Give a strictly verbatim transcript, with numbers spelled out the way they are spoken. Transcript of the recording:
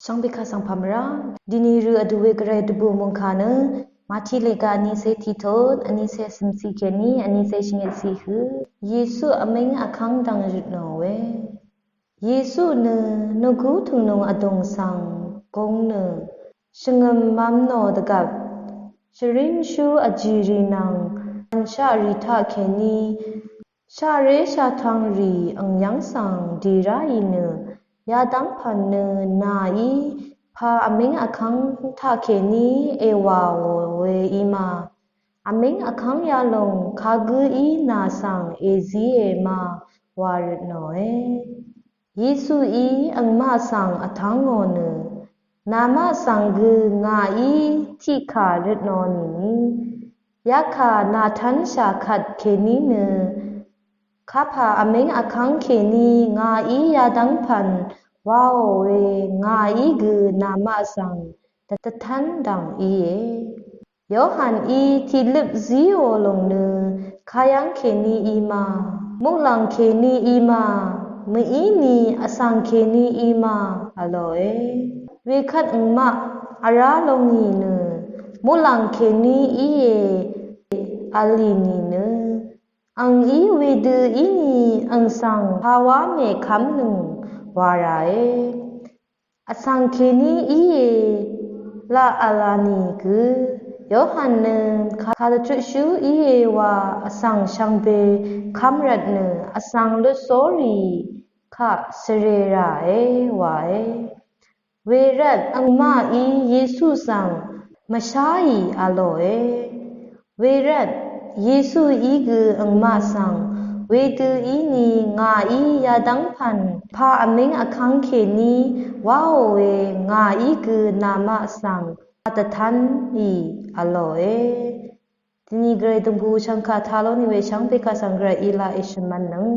Shvngbe kà svng pà mvrá dini rø vdú we gvray dvbù mungkà nø Mati lèga vní cé tiqtot, vní cé cv̀mciq kèní vní cé shvngøtciq hø Yesu vmíng vkv́ng dvng røtnò we. Yesu nø nvgú tø̀ngnùng vdùng svng gong nø shvngø̀m mvmnò dvgvp shvrínshu vjìrì nvng vnshaqrì taqkèní shaqré shaqtvngrì angyv́ng svng dì ráì nø yadv́ng pv̀n nø nàí pà vmíng vkv́ng taqkèní èwàò we í ma. Vmíng vkv́ng yalòng kagǿí nà svng èzíe ma wa røtnòe. Yesuí angmaq svng vtv́ngò nø, namaq svng gø ngàí tiqkà røtnò nìní, yakà nàtv́nshà kvt kèní nø kapà vmíng vkv́ng kèní ngàí yadv́ng pv̀n waò we ngàí gø namaq svng dvtv́n dv̀ng íe. Yohaní tiqløp zíò lòng nø kayv́ng kèní í ma, muqlàng kèní í ma, mvíni vsvng kèní í ma vlòe. Wekvt angmaq vrá lóngì nø muqlàng kèní íe vlì nìnø, angí wedø íni ang svng pàwá mèkv́mnøng wa ràe. Vsvng kèní íe laq vla nìgø Yohan nø kàdvtutshú íe wa vsvng shvngbe kv́m rvt nø vsvng lutsórì kaq svrè ràe wae. Wervt angmaqí Yesu svng mvsháì vlòe. Wervt Yesuí gø angmaq svng wedø íni ngàí yadv́ng pv̀n pà vmíng vkv́ng kèní wáò we ngàí gø namaq svng dvtv́nì vlòe. Dini gvray dv̀ngpù shvngkà taq lónì we shvngbe kà svng gvray í laq èshø̀mv̄nnøng.